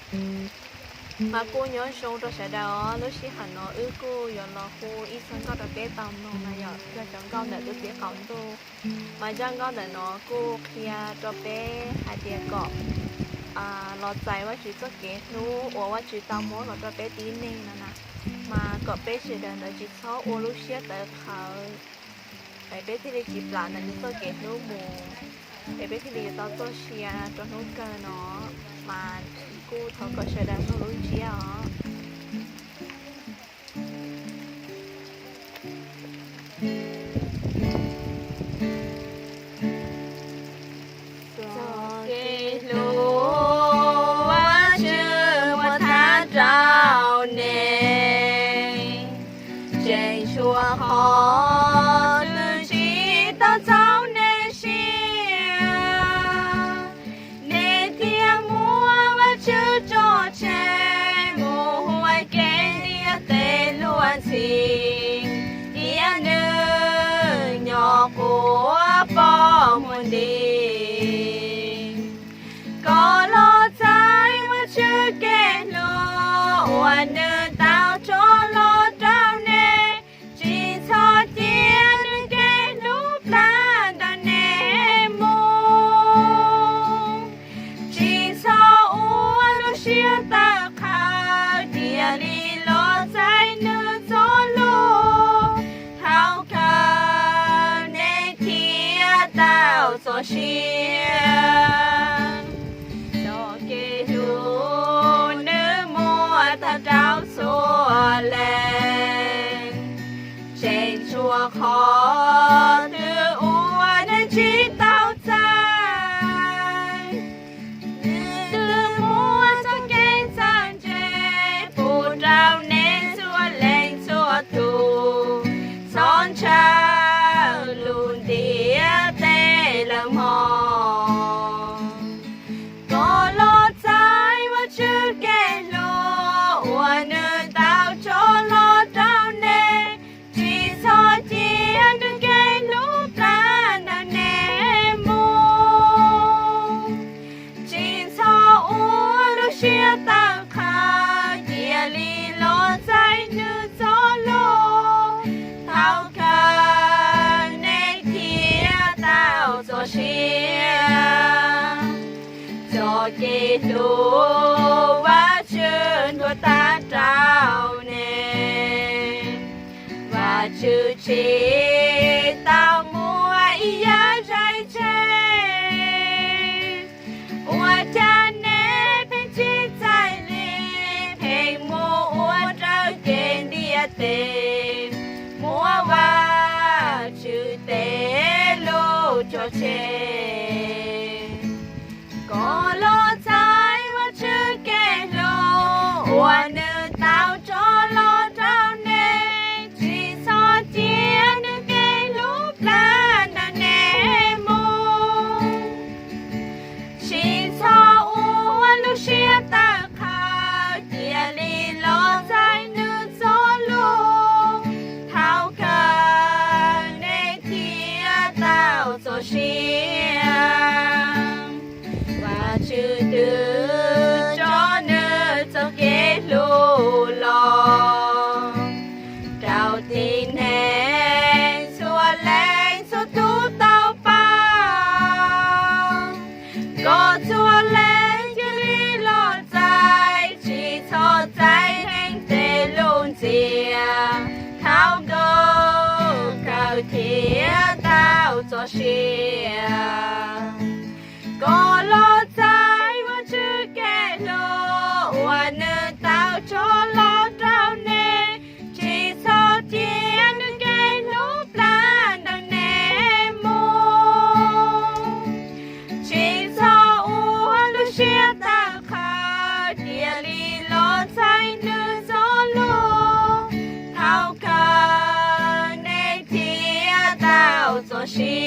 Mas kuj nyob zoo rau sawv daws os, lub sij hawm no wb kuj yuav los hu ib txoj nkauj rau peb tau mloog no yom, yog cov nkauj ntawm tus txiv qaum ntuj. Mas zaj nkauj ntawm no kuj qhia rau peb hais tias kom los txais Vajtswv txoj kev hlub uas Vajtswv tau muab los rau peb tib neeg no na, mas kom peb sawv daws ntawd tsis txhob ua lub siab tawv qhawv, es peb thiaj li tsis plam ntawm nws txoj kev hlub mus, es peb thiaj li yuav tau txoj sia rau hnub kawg no. Mas kuj thov kom sawv daws mloog lub ntsiab os. Txoj kev hlub Vajtswv muab tag rau neeg, tseem tshuav qhov twg tsis tau txaus neeg siab, neeg thiaj muab Vajtswv tso tseg, mus ua kev ntiaj teb luag ntxhi, cia nws nyob quaj pom muag nti. Koj los txais Vajtswv kev hlub uas nws tau tso los rau neeg, tsis txhob cia nws kev hlub plab ntawm neeg mus. Tsis txhob ua lub siab tawv qhawv, cia li los txais nws txoj lus, thaum kawg neeg thiaj tau txoj sia. Txoj kev hlub nws muab tag rau txhua leej, tseem tshuav qhov twg uas neeg tsis tau txais. Nws twb muab txoj kev txawj ntse pub rau neeg txhua leej txhua tus, txhob ntshaw lub ntiaj teb lawm mog. Koj los txais Vajtswv kev hlub uas nws tau tso los rau neeg, tsis txhob cia nws kev hlub plab ntawm neeg mus. Tsis txhob ua lub siab tawv qhawv, cia li los txais nws txoj lus, thaum kawg neeg thiaj tau txoj sia. Txoj kev hlub Vajtswv nthuav tag rau neeg, Vajtswv tsis tau muab ib yam zais tseg. Ua cas neeg pheej tsis txais li, pheej mus ua raws kev ntiaj teb, muab Vajtswv tej lus cog tseg. Koj los txais Vajtswv kev hlub uas nws tau tso los rau neeg, tsis txhob cia nws kev hlub plab ntawm neeg mus. Tsis txhob ua lub siab tawv qhawv, cia li los txais nws txoj lus, thaum kawg neeg thiaj tau txoj sia. Vajtswv twb tso nws txoj kev hlub los rau tib neeg txhua leej txhua tus tau pom, kom txhua leej cia li los txais, tsis txhob txais neeg tej lus ntxias, thaum kawg thiaj tau txoj sia. Koj los txais Vajtswv kev hlub uas nws tau tso los rau neeg, tsis txhob cia nws kev hlub plab ntawm neeg mus. Tsis txhob ua lub siab tawv qhawv, cia li los txais nws txoj lus, thaum kawg neeg thiaj tau txoj sia.